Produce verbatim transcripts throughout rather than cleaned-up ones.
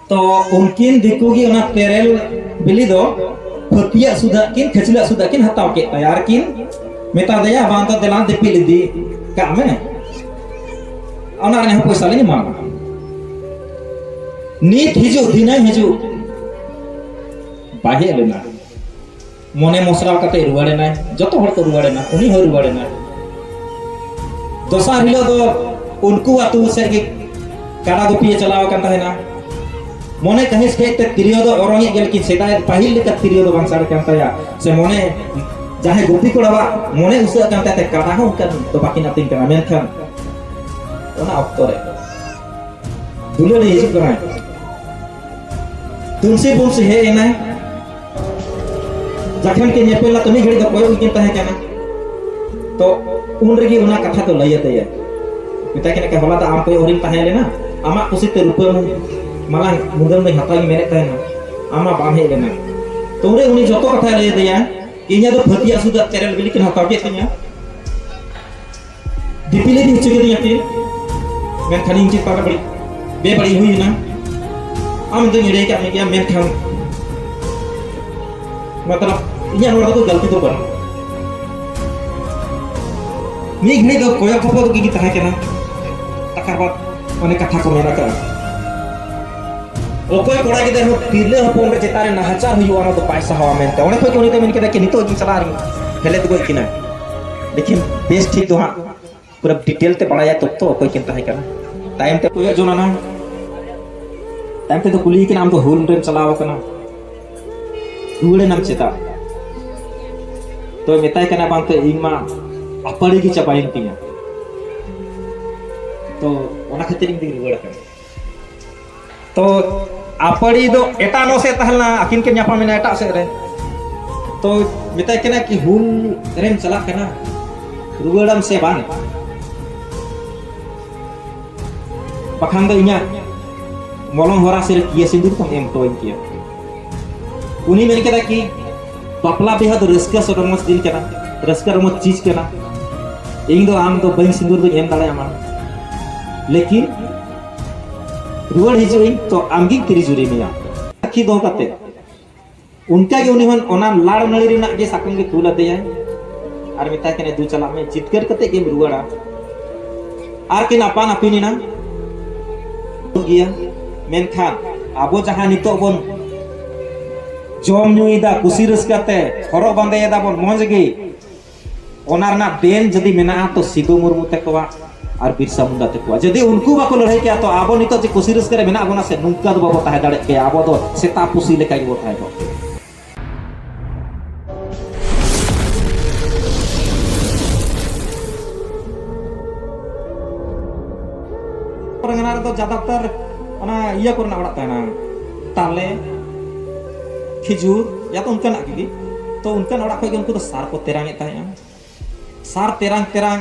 ᱛᱚ ᱩᱱᱠᱤᱱ ᱫᱤᱠᱩ ᱜᱮ ᱚᱱᱟ ᱛᱮᱨᱮᱞ ᱵᱤᱞᱤ ᱫᱚ ᱯᱷᱟᱹᱛᱤᱭᱟᱹᱜ ᱥᱩᱫᱷᱟᱹᱜ ᱠᱤᱱ, ᱠᱷᱟᱹᱪᱞᱟᱹᱜ ᱥᱩᱫᱷᱟᱹᱜ ᱠᱤᱱ ᱦᱟᱛᱟᱣ ᱠᱮᱫ ᱛᱟᱭᱟ ᱟᱨ ᱠᱤᱱ ᱢᱮᱛᱟ ᱫᱮᱭᱟ, "ᱵᱟᱝ ᱫᱚ ᱫᱮᱞᱟ ᱫᱤᱯᱤᱞ ᱤᱫᱤ ᱠᱟᱜ ᱢᱮ, ᱚᱱᱟ ᱨᱮᱱᱟᱜ ᱦᱚᱸ ᱯᱚᱭᱥᱟ ᱞᱤᱧ ᱮᱢᱟᱢᱟ᱾" ᱱᱤᱛ ᱦᱤᱡᱩᱜ ᱫᱷᱤᱱᱟᱹᱝ ᱦᱤᱡᱩᱜ ᱵᱟᱭ ᱦᱮᱡ ᱞᱮᱱᱟ᱾ ᱢᱚᱱᱮ ᱢᱚᱥᱨᱟᱣ ᱠᱟᱛᱮ ᱨᱩᱣᱟᱹᱲ ᱮᱱᱟᱭ, ᱡᱚᱛᱚ ᱦᱚᱲ ᱠᱚ ᱨᱩᱣᱟᱹᱲ ᱮᱱᱟ, ᱩᱱᱤ ᱦᱚᱸᱭ ᱨᱩᱣᱟᱹᱲ ᱮᱱᱟ᱾ ᱫᱚᱥᱟᱨ ᱦᱤᱞᱳᱜ ᱫᱚ ᱩᱱᱠᱩ ᱟᱹᱛᱩ ᱥᱮᱫ ᱜᱮ ᱠᱟᱰᱟ ᱜᱩᱯᱤᱭᱮ ᱪᱟᱞᱟᱣ ᱟᱠᱟᱱ ᱛᱟᱦᱮᱱᱟ᱾ ᱢᱚᱱᱮ ᱠᱟᱹᱦᱤᱥ ᱠᱮᱫ ᱛᱮ ᱛᱤᱨᱭᱳ ᱫᱚ ᱚᱨᱚᱝᱮᱫ ᱜᱮ, ᱞᱮᱠᱤᱱ ᱥᱮᱫᱟᱭ ᱯᱟᱹᱦᱤᱞ ᱞᱮᱠᱟ ᱛᱤᱨᱭᱳ ᱫᱚ ᱵᱟᱝ ᱥᱟᱰᱮ ᱠᱟᱱ ᱛᱟᱭᱟ᱾ ᱥᱮ ᱢᱚᱱᱮ, ᱡᱟᱦᱟᱸᱭ ᱜᱩᱯᱤ ᱠᱚᱲᱟᱣᱟᱜ ᱢᱚᱱᱮ ᱩᱥᱟᱹᱜ ᱠᱟᱱ ᱛᱟᱭ ᱛᱮ ᱠᱟᱰᱟ ᱦᱚᱸ ᱚᱱᱠᱟ ᱫᱚ ᱵᱟᱹᱠᱤᱱ ᱟᱹᱛᱤᱧ ᱠᱟᱱᱟ, ᱢᱮᱱᱠᱷᱟᱱ ᱚᱱᱟ ᱚᱠᱛᱚ ᱨᱮ ᱫᱩᱞᱟᱹᱲᱤ ᱦᱤᱡᱩᱜ ᱠᱟᱱᱟᱭ᱾ ᱛᱩᱞᱥᱤ ᱵᱩᱞᱥᱤ ᱦᱮᱡ ᱮᱱᱟᱭ᱾ ᱡᱚᱠᱷᱚᱱ ᱠᱤᱱ ᱧᱮᱯᱮᱞ ᱞᱮᱱᱟ, ᱛᱚ ᱢᱤᱫ ᱜᱷᱟᱹᱲᱤᱡ ᱫᱚ ᱠᱚᱭᱚᱜ ᱜᱮᱠᱤᱱ ᱛᱟᱦᱮᱸ ᱠᱟᱱᱟ᱾ ᱛᱚ ᱩᱱ ᱨᱮᱜᱮ ᱚᱱᱟ ᱠᱟᱛᱷᱟ ᱫᱚ ᱞᱟᱹᱭ ᱟᱫᱮᱭᱟ᱾ ᱢᱮᱛᱟᱭ ᱠᱟᱱᱟ, "ᱦᱚᱞᱟ ᱫᱚ ᱟᱢ ᱠᱚᱭᱚᱜ ᱦᱚᱨᱤᱧ ᱛᱟᱦᱮᱸ ᱞᱮᱱᱟ, ᱟᱢᱟᱜ ᱠᱩᱥᱤᱛᱮ ᱨᱩᱯᱟᱹ ᱢᱟᱞᱟᱝ ᱢᱩᱫᱟᱹᱢ ᱫᱚᱧ ᱦᱟᱛᱟᱣ ᱤᱧ ᱢᱮᱱᱮᱫ ᱛᱟᱦᱮᱱᱟ, ᱟᱢ ᱢᱟ ᱵᱟᱢ ᱦᱮᱡ ᱞᱮᱱᱟ᱾" ᱛᱚ ᱩᱱᱨᱮ ᱩᱱᱤ ᱡᱚᱛᱚ ᱠᱟᱛᱷᱟᱭ ᱞᱟᱹᱭ ᱟᱫᱮᱭᱟ, ᱤᱧᱟᱹᱜ ᱫᱚ ᱯᱷᱟᱹᱛᱤᱭᱟᱹᱜ ᱥᱩᱫᱷᱟᱹᱜ ᱛᱮᱨᱮᱞ ᱵᱤᱞᱤ ᱠᱤᱱ ᱦᱟᱛᱟᱣ ᱠᱮᱫ ᱛᱤᱧᱟ᱾ ᱫᱤᱯᱤᱞ ᱤᱫᱤ ᱦᱚᱪᱚ ᱠᱤᱫᱤᱧᱟ ᱠᱤᱱ, ᱢᱮᱱᱠᱷᱟᱱ ᱤᱧ ᱪᱮᱫ ᱵᱟᱝ ᱵᱟᱹᱲᱤᱡ, ᱵᱮᱵᱟᱹᱲᱤᱡ ᱦᱩᱭ ᱮᱱᱟ᱾ ᱟᱢ ᱫᱚᱧ ᱮᱲᱮ ᱠᱟᱜ ᱢᱮᱜᱮᱭᱟ, ᱢᱮᱱᱠᱷᱟᱱ ᱢᱚᱛᱞᱚᱵ ᱤᱧᱟᱹᱜ ᱱᱚᱣᱟ ᱨᱮᱫᱚ ᱜᱟᱹᱞᱛᱤ ᱫᱚ ᱵᱟᱹᱱᱩᱜ᱾ ᱢᱤᱫ ᱜᱷᱟᱹᱲᱤᱡ ᱫᱚ ᱠᱚᱭᱚᱜ ᱠᱚᱯᱚᱜ ᱜᱮ ᱛᱟᱦᱮᱸ ᱠᱟᱱᱟ᱾ ᱛᱟᱠᱟᱨ ᱵᱟᱫ ᱚᱱᱮ ᱠᱟᱛᱷᱟ ᱠᱚ ᱢᱮᱱ ᱟᱠᱟᱫᱼᱟ, ᱚᱠᱚᱭ ᱠᱚᱲᱟ ᱜᱤᱫᱟᱹᱨ ᱦᱚᱸ ᱛᱤᱨᱞᱟᱹ ᱦᱚᱯᱚᱱ ᱨᱮ ᱪᱮᱛᱟᱱ ᱨᱮ ᱱᱟᱦᱟᱪᱟᱨ ᱦᱩᱭᱩᱜᱼᱟ, ᱚᱱᱟ ᱫᱚ ᱵᱟᱭ ᱥᱟᱦᱟᱣᱟ ᱢᱮᱱᱛᱮ᱾ ᱚᱸᱰᱮ ᱠᱷᱚᱱ ᱜᱮ ᱩᱱᱤ ᱫᱚ ᱢᱮᱱ ᱠᱮᱫᱟ ᱠᱤ ᱱᱤᱛᱚᱜ ᱜᱤᱧ ᱪᱟᱞᱟᱜᱼᱟ ᱟᱨᱤᱧ ᱦᱮᱞᱮᱫ ᱜᱚᱡ ᱠᱤᱱᱟ᱾ ᱞᱮᱠᱤᱱ ᱵᱮᱥ ᱴᱷᱤᱠ ᱫᱚ ᱦᱟᱸᱜ ᱯᱩᱨᱟᱹ ᱰᱤᱴᱮᱞ ᱛᱮ ᱵᱟᱲᱟᱭᱟ ᱛᱚ, ᱛᱚ ᱚᱠᱚᱭ ᱠᱤᱱ ᱛᱟᱦᱮᱸ ᱠᱟᱱᱟ᱾ ᱛᱟᱭᱚᱢ ᱛᱮ ᱠᱚᱭᱚᱜ ᱡᱚᱝ ᱟᱱᱟ, ᱛᱟᱭᱚᱢ ᱛᱮᱫᱚ ᱠᱩᱞᱤᱭᱮ ᱠᱟᱱᱟ, "ᱟᱢ ᱫᱚ ᱦᱩᱞ ᱨᱮᱢ ᱪᱟᱞᱟᱣ ᱟᱠᱟᱱᱟ, ᱨᱩᱣᱟᱹᱲ ᱮᱱᱟᱢ ᱪᱮᱫᱟᱜ?" ᱛᱚ ᱢᱮᱛᱟᱭ ᱠᱟᱱᱟ, "ᱵᱟᱝ ᱛᱚ ᱤᱧ ᱢᱟ ᱟᱯᱟᱲᱤ ᱜᱮ ᱪᱟᱵᱟᱭᱮᱱ ᱛᱤᱧᱟ, ᱛᱚ ᱚᱱᱟ ᱠᱷᱟᱹᱛᱤᱨ ᱤᱧ ᱫᱚᱧ ᱨᱩᱣᱟᱹᱲ ᱟᱠᱟᱱᱟ᱾" ᱛᱚ ᱟᱯᱟᱲᱤ ᱫᱚ ᱮᱴᱟᱜ ᱱᱚ ᱥᱮᱫ ᱛᱟᱦᱮᱸ ᱞᱮᱱᱟ, ᱟᱹᱠᱤᱱ ᱠᱤᱱ ᱧᱟᱯᱟᱢ ᱮᱱᱟ ᱮᱴᱟᱜ ᱥᱮᱫ ᱨᱮ᱾ ᱛᱚ ᱢᱮᱛᱟᱭ ᱠᱟᱱᱟ ᱠᱤ, "ᱦᱩᱞ ᱨᱮᱢ ᱪᱟᱞᱟᱜ ᱠᱟᱱᱟ, ᱨᱩᱣᱟᱹᱲᱟᱢ ᱥᱮ ᱵᱟᱝ?" ᱵᱟᱠᱷᱟᱱ ᱫᱚ ᱤᱧᱟᱹᱜ ᱢᱚᱞᱚᱝ ᱦᱚᱨᱟ ᱥᱮ ᱠᱤᱭᱟᱹ ᱥᱤᱸᱫᱩᱨ ᱠᱚᱢ ᱮᱢ ᱦᱚᱴᱚᱣᱟᱹᱧ ᱠᱮᱭᱟ᱾ ᱩᱱᱤ ᱢᱮᱱ ᱠᱮᱫᱟ ᱠᱤ, "ᱵᱟᱯᱞᱟ ᱵᱤᱦᱟᱹ ᱫᱚ ᱨᱟᱹᱥᱠᱟᱹ ᱥᱮ ᱨᱚᱢᱚᱡᱽ ᱫᱤᱱ ᱠᱟᱱᱟ, ᱨᱟᱹᱥᱠᱟᱹ ᱨᱚᱢᱚᱡᱽ ᱪᱤᱡᱽ ᱠᱟᱱᱟ᱾ ᱤᱧ ᱫᱚ ᱟᱢ ᱫᱚ ᱵᱟᱹᱧ ᱥᱤᱸᱫᱩᱨ ᱫᱚᱧ ᱮᱢ ᱫᱟᱲᱮᱭᱟᱢᱟ, ᱞᱮᱠᱤᱱ ᱨᱩᱣᱟᱹᱲ ᱦᱤᱡᱩᱜ ᱟᱹᱧ, ᱛᱚ ᱟᱢᱜᱤᱧ ᱛᱤᱨᱤ ᱡᱩᱨᱤ ᱢᱮᱭᱟ᱾ ᱥᱟᱹᱠᱷᱤ ᱫᱚᱦᱚ ᱠᱟᱛᱮ ᱚᱱᱠᱟ ᱜᱮ ᱩᱱᱤ ᱦᱚᱸ ᱚᱱᱟ ᱞᱟᱲ ᱱᱟᱹᱲᱤ ᱨᱮᱱᱟᱜ ᱜᱮ ᱥᱟᱠᱚᱢ ᱜᱮ ᱛᱩᱞ ᱟᱫᱮᱭᱟᱭ ᱟᱨ ᱢᱮᱛᱟᱭ ᱠᱟᱱᱟᱭ, "ᱫᱩ ᱪᱟᱞᱟᱜ ᱢᱮ, ᱡᱤᱛᱠᱟᱹᱨ ᱠᱟᱛᱮ ᱜᱮᱢ ᱨᱩᱣᱟᱹᱲᱟ᱾" ᱟᱨ ᱠᱤᱱ ᱟᱯᱟᱱ ᱟᱹᱯᱤᱱ ᱮᱱᱟ᱾ ᱜᱮᱭᱟ, ᱢᱮᱱᱠᱷᱟᱱ ᱟᱵᱚ ᱡᱟᱦᱟᱸ ᱱᱤᱛᱚᱜ ᱵᱚᱱ ᱡᱚᱢ ᱧᱩᱭᱮᱫᱟ, ᱠᱩᱥᱤ ᱨᱟᱹᱥᱠᱟᱹ ᱛᱮ ᱦᱚᱨᱚᱜ ᱵᱟᱸᱫᱮᱭᱮᱫᱟ ᱵᱚᱱ ᱢᱚᱡᱽ ᱜᱮ, ᱚᱱᱟ ᱨᱮᱱᱟᱜ ᱫᱮᱱ ᱡᱩᱫᱤ ᱢᱮᱱᱟᱜᱼᱟ, ᱛᱚ ᱥᱤᱫᱩ ᱢᱩᱨᱢᱩ ᱛᱟᱠᱚᱣᱟᱜ ᱟᱨ ᱵᱤᱨᱥᱟ ᱢᱩᱱᱰᱟ ᱛᱟᱠᱚᱣᱟᱜ᱾ ᱡᱩᱫᱤ ᱩᱱᱠᱩ ᱵᱟᱠᱚ ᱞᱟᱹᱲᱦᱟᱹᱭ ᱠᱮᱭᱟ, ᱛᱚ ᱟᱵᱚ ᱱᱤᱛᱚᱜ ᱡᱮ ᱠᱩᱥᱤ ᱨᱟᱹᱥᱠᱟᱹ ᱨᱮ ᱢᱮᱱᱟᱜ ᱵᱚᱱᱟ ᱥᱮ, ᱱᱚᱝᱠᱟ ᱫᱚ ᱵᱟᱵᱚ ᱛᱟᱦᱮᱸ ᱫᱟᱲᱮᱭᱟᱜ ᱠᱮᱭᱟ᱾ ᱟᱵᱚ ᱫᱚ ᱥᱮᱛᱟ ᱯᱩᱥᱤ ᱞᱮᱠᱟ ᱜᱮᱵᱚ ᱛᱟᱦᱮᱸ ᱠᱚᱜ ᱠᱮᱭᱟ᱾ ᱨᱮᱸᱜᱽᱱᱟ ᱨᱮᱫᱚ ᱡᱟᱫᱟᱛᱟᱨ ᱚᱱᱟ ᱤᱭᱟᱹ ᱠᱚᱨᱮᱱᱟᱜ ᱚᱲᱟᱜ ᱛᱟᱦᱮᱱᱟ, ᱛᱟᱞᱮ, ᱠᱷᱤᱡᱩᱨ, ᱭᱟ ᱛᱚ ᱚᱱᱠᱟᱱᱟᱜ ᱜᱮ᱾ ᱛᱚ ᱚᱱᱠᱟᱱ ᱚᱲᱟᱜ ᱠᱷᱚᱱ ᱜᱮ ᱩᱱᱠᱩ ᱫᱚ ᱥᱟᱨ ᱠᱚ ᱛᱮᱨᱟᱝ ᱮᱫ ᱛᱟᱦᱮᱸᱜᱼᱟ᱾ ᱥᱟᱨ ᱛᱮᱨᱟᱝ ᱛᱮᱨᱟᱝ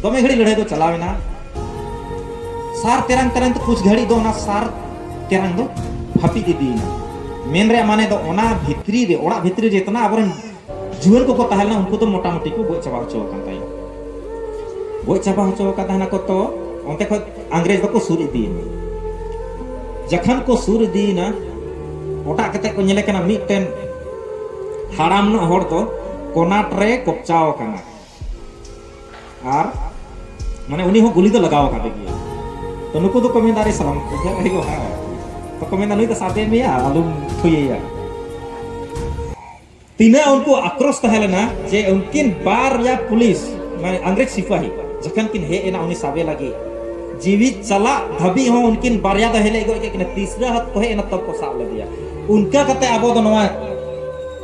ᱫᱚᱢᱮ ᱜᱷᱟᱹᱲᱤᱡ ᱞᱟᱹᱲᱦᱟᱹᱭ ᱫᱚ ᱪᱟᱞᱟᱣ ᱮᱱᱟ᱾ ᱥᱟᱨ ᱛᱮᱨᱟᱝ ᱛᱮᱨᱟᱝ ᱛᱮ ᱠᱩᱪ ᱜᱷᱟᱹᱲᱤᱡ ᱫᱚ ᱚᱱᱟ ᱥᱟᱨ ᱛᱮᱨᱟᱝ ᱫᱚ ᱦᱟᱹᱯᱤᱫ ᱤᱫᱤᱭᱮᱱᱟ᱾ ᱢᱮᱱ ᱨᱮᱭᱟᱜ ᱢᱟᱱᱮ ᱫᱚ, ᱚᱱᱟ ᱵᱷᱤᱛᱨᱤ ᱨᱮ, ᱚᱲᱟᱜ ᱵᱷᱤᱛᱨᱤ ᱨᱮ ᱡᱮᱛᱱᱟ ᱟᱵᱚᱨᱮᱱ ᱡᱩᱣᱟᱹᱱ ᱠᱚᱠᱚ ᱛᱟᱦᱮᱸ ᱞᱮᱱᱟ, ᱩᱱᱠᱩ ᱫᱚ ᱢᱚᱴᱟᱢᱩᱴᱤ ᱠᱚ ᱜᱚᱡ ᱪᱟᱵᱟ ᱦᱚᱪᱚ ᱟᱠᱟᱱ ᱛᱟᱭᱟ᱾ ᱜᱚᱡ ᱪᱟᱵᱟ ᱦᱚᱪᱚ ᱟᱠᱟᱫ ᱛᱟᱦᱮᱱᱟᱠᱚ᱾ ᱛᱚ ᱚᱱᱛᱮ ᱠᱷᱚᱱ ᱤᱝᱨᱮᱡᱽ ᱫᱚᱠᱚ ᱥᱩᱨ ᱤᱫᱤᱭᱮᱱᱟ᱾ ᱡᱚᱠᱷᱚᱱ ᱠᱚ ᱥᱩᱨ ᱤᱫᱤᱭᱮᱱᱟ, ᱚᱴᱟᱜ ᱠᱟᱛᱮ ᱠᱚ ᱧᱮᱞᱮ ᱠᱟᱱᱟ, ᱢᱤᱫᱴᱮᱱ ᱦᱟᱲᱟᱢ ᱧᱚᱜ ᱦᱚᱲ ᱫᱚ ᱠᱚᱱᱟᱴ ᱨᱮ ᱠᱚᱯᱪᱟᱣ ᱟᱠᱟᱱᱟ᱾ ᱟᱨ ᱢᱟᱱᱮ ᱩᱱᱤ ᱦᱚᱸ ᱜᱩᱞᱤ ᱫᱚ ᱞᱟᱜᱟᱣ ᱟᱠᱟᱫᱮ ᱜᱮᱭᱟ᱾ ᱛᱚ ᱱᱩᱠᱩ ᱫᱚᱠᱚ ᱢᱮᱱᱫᱟ, "ᱟᱨᱮ ᱥᱟᱞᱟᱢ ᱠᱚ ᱦᱮᱡ ᱜᱚᱜᱼᱟ᱾" ᱛᱚᱠᱚ ᱢᱮᱱᱫᱟ, "ᱱᱩᱭ ᱫᱚ ᱥᱟᱵᱮ ᱢᱮᱭᱟ, ᱟᱞᱚᱢ ᱛᱷᱩᱭᱮᱭᱟ᱾" ᱛᱤᱱᱟᱹᱜ ᱩᱱᱠᱩ ᱟᱠᱨᱳᱥ ᱛᱟᱦᱮᱸ ᱞᱮᱱᱟ ᱡᱮ ᱩᱱᱠᱤᱱ ᱵᱟᱨᱭᱟ ᱯᱩᱞᱤᱥ, ᱢᱟᱱᱮ ᱤᱝᱨᱮᱡᱽ ᱥᱤᱯᱟᱦᱤ, ᱡᱚᱠᱷᱚᱱ ᱠᱤᱱ ᱦᱮᱡ ᱮᱱᱟ ᱩᱱᱤ ᱥᱟᱵᱮ ᱞᱟᱹᱜᱤᱫ, ᱡᱤᱣᱤ ᱪᱟᱞᱟᱜ ᱫᱷᱟᱹᱵᱤᱡ ᱦᱚᱸ ᱩᱱᱠᱤᱱ ᱵᱟᱨᱭᱟ ᱫᱚ ᱦᱮᱡ ᱞᱮᱡ ᱜᱚᱡ ᱠᱮᱫ ᱠᱤᱱᱟ᱾ ᱛᱤᱥᱨᱟ ᱦᱟᱛ ᱠᱚ ᱦᱮᱡ ᱮᱱᱟ, ᱛᱚᱵ ᱠᱚ ᱥᱟᱵ ᱞᱮᱫᱮᱭᱟ᱾ ᱚᱱᱠᱟ ᱠᱟᱛᱮ ᱟᱵᱚ ᱫᱚ ᱱᱚᱣᱟ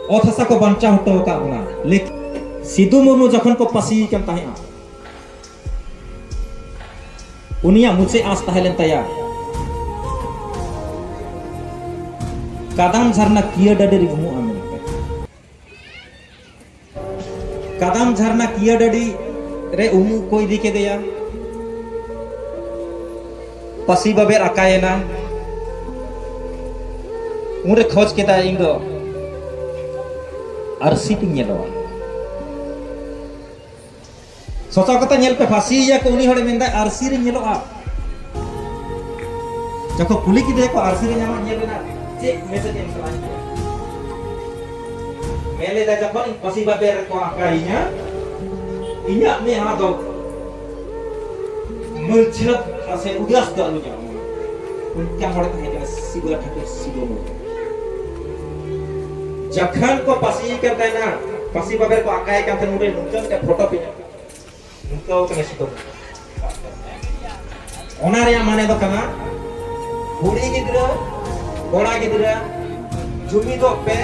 ᱚᱛ ᱦᱟᱥᱟ ᱠᱚ ᱵᱟᱧᱪᱟᱣ ᱦᱚᱴᱚ ᱟᱠᱟᱫ ᱵᱚᱱᱟ᱾ ᱞᱮᱠᱤᱱ ᱥᱤᱫᱩ ᱢᱩᱨᱢᱩ ᱡᱚᱠᱷᱚᱱ ᱠᱚ ᱯᱟᱹᱥᱤ ᱠᱟᱱ ᱛᱟᱦᱮᱸᱫᱼᱟ, ᱩᱱᱤᱭᱟᱜ ᱢᱩᱪᱟᱹᱫ ᱟᱸᱥ ᱛᱟᱦᱮᱸ ᱞᱮᱱ ᱛᱟᱭᱟ, "ᱠᱟᱫᱟᱢ ᱡᱷᱟᱨᱱᱟ ᱠᱤᱭᱟᱹ ᱰᱟᱹᱰᱤ ᱨᱮ ᱩᱢᱩᱜᱼᱟ" ᱢᱮᱱᱛᱮ᱾ ᱠᱟᱫᱟᱢ ᱡᱷᱟᱨᱱᱟ ᱠᱤᱭᱟᱹ ᱰᱟᱹᱰᱤ ᱨᱮ ᱩᱢᱩᱜ ᱠᱚ ᱤᱫᱤ ᱠᱮᱫᱮᱭᱟ᱾ ᱯᱟᱹᱥᱤ ᱵᱟᱵᱮᱨ ᱟᱠᱟᱭᱮᱱᱟ᱾ ᱩᱱᱨᱮ ᱠᱷᱚᱡᱽ ᱠᱮᱫᱟᱭ, "ᱤᱧ ᱫᱚ ᱟᱹᱨᱥᱤ ᱛᱤᱧ ᱧᱮᱞᱚᱜᱼᱟ᱾" ᱥᱚᱪᱟᱣ ᱠᱟᱛᱮ ᱧᱮᱞ ᱯᱮ, ᱯᱷᱟᱸᱥᱤᱭᱮᱭᱟ ᱠᱚ, ᱩᱱᱤ ᱦᱚᱲᱮ ᱢᱮᱱᱫᱟ, "ᱟᱹᱨᱥᱤ ᱨᱤᱧ ᱧᱮᱞᱚᱜᱼᱟ?" ᱡᱚᱠᱷᱚᱱ ᱠᱩᱞᱤ ᱠᱮᱫᱮᱭᱟ ᱠᱚ, ᱟᱨᱥᱤ ᱨᱮ ᱧᱟᱢᱟᱜ ᱧᱮᱞ ᱨᱮᱱᱟᱜ ᱪᱮᱫ ᱢᱮᱥᱮᱡᱽ ᱮᱢ ᱪᱟᱞᱟᱜᱼᱟ? ᱢᱮᱱ ᱞᱮᱫᱟ, ᱡᱚᱠᱷᱚᱱ ᱤᱧ ᱯᱟᱹᱥᱤ ᱵᱟᱵᱮᱨ ᱨᱮᱠᱚ ᱟᱠᱟᱭᱤᱧᱟ, ᱤᱧᱟᱹᱜ ᱢᱮᱫᱦᱟ ᱫᱚ ᱢᱟᱹᱞᱪᱷᱟᱹ ᱥᱮ ᱩᱫᱟᱹᱥ ᱫᱚ ᱟᱞᱚ ᱧᱮᱞᱚᱜ ᱢᱟ᱾ ᱚᱱᱠᱟᱱ ᱦᱚᱲ ᱛᱟᱦᱮᱸ ᱠᱟᱱᱟ ᱥᱤᱵᱟᱹ ᱴᱷᱟᱹᱠᱩᱨ ᱥᱤᱵᱟᱹ ᱢᱩᱨᱢᱩ᱾ ᱡᱚᱠᱷᱚᱱ ᱠᱚ ᱯᱟᱹᱥᱤ ᱠᱟᱱ ᱛᱟᱦᱮᱱᱟ, ᱯᱟᱹᱥᱤ ᱵᱟᱵᱮᱨ ᱠᱚ ᱟᱠᱟᱭ ᱠᱟᱱ ᱛᱟᱦᱮᱱᱟ, ᱩᱱᱨᱮ ᱱᱚᱝᱠᱟᱱ ᱢᱤᱫᱴᱮᱱ ᱯᱷᱳᱴᱳ ᱯᱮ ᱧᱟᱢᱟ᱾ ᱱᱤᱛᱚᱜ ᱠᱟᱱᱟ ᱥᱤᱛᱩᱝ᱾ ᱚᱱᱟ ᱨᱮᱭᱟᱜ ᱢᱟᱱᱮ ᱫᱚ ᱠᱟᱱᱟ, ᱠᱩᱲᱤ ᱜᱤᱫᱽᱨᱟᱹ, ᱠᱚᱲᱟ ᱜᱤᱫᱽᱨᱟᱹ, ᱡᱩᱢᱤᱫᱚᱜ ᱯᱮ,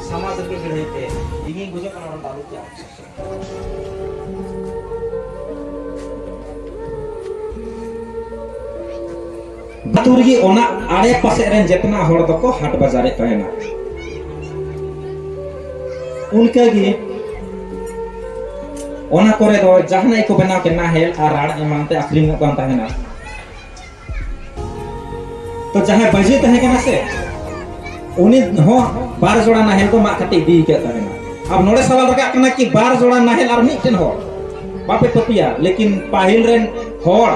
ᱥᱚᱢᱟᱡᱽ ᱞᱟᱹᱜᱤᱫ ᱞᱟᱹᱲᱦᱟᱹᱭ ᱯᱮ᱾ ᱤᱧᱤᱧ ᱵᱩᱡᱷᱟᱹᱜ ᱠᱟᱱᱟ, ᱚᱱᱟ ᱫᱚ ᱟᱞᱚ ᱪᱟᱜ᱾ ᱟᱹᱛᱩ ᱨᱮᱜᱮ ᱚᱱᱟ ᱟᱲᱮ ᱯᱟᱥᱮ ᱨᱮᱱ ᱡᱮᱛᱱᱟ ᱦᱚᱲ ᱫᱚᱠᱚ ᱦᱟᱴ ᱵᱟᱡᱟᱨᱮᱫ ᱛᱟᱦᱮᱱᱟ᱾ ᱚᱱᱠᱟᱜᱮ ᱚᱱᱟ ᱠᱚᱨᱮ ᱫᱚ ᱡᱟᱦᱟᱱᱟᱜ ᱜᱮᱠᱚ ᱵᱮᱱᱟᱣ ᱠᱮᱫ, ᱱᱟᱦᱮᱞ ᱟᱨ ᱨᱟᱲ ᱮᱢᱟᱱ ᱛᱮ ᱟᱹᱠᱷᱨᱤᱧᱚᱜ ᱠᱟᱱ ᱛᱟᱦᱮᱱᱟ᱾ ᱛᱚ ᱡᱟᱦᱟᱸᱭ ᱵᱟᱹᱡᱤ ᱛᱟᱦᱮᱸ ᱠᱟᱱᱟ ᱥᱮ, ᱩᱱᱤ ᱦᱚᱸ ᱵᱟᱨ ᱡᱚᱲᱟ ᱱᱟᱦᱮᱞ ᱫᱚ ᱢᱟᱜ ᱠᱟᱛᱮ ᱤᱫᱤ ᱠᱮᱫ ᱛᱟᱦᱮᱱᱟ᱾ ᱟᱨ ᱱᱚᱰᱮ ᱥᱟᱣᱟᱞ ᱨᱟᱠᱟᱵ ᱠᱟᱱᱟ ᱠᱤ ᱵᱟᱨ ᱡᱚᱲᱟ ᱱᱟᱦᱮᱞ ᱟᱨ ᱢᱤᱫᱴᱮᱱ ᱦᱚᱲ, ᱵᱟᱯᱮ ᱯᱟᱹᱛᱭᱟ, ᱞᱮᱠᱤᱱ ᱯᱟᱹᱦᱤᱞ ᱨᱮᱱ ᱦᱚᱲ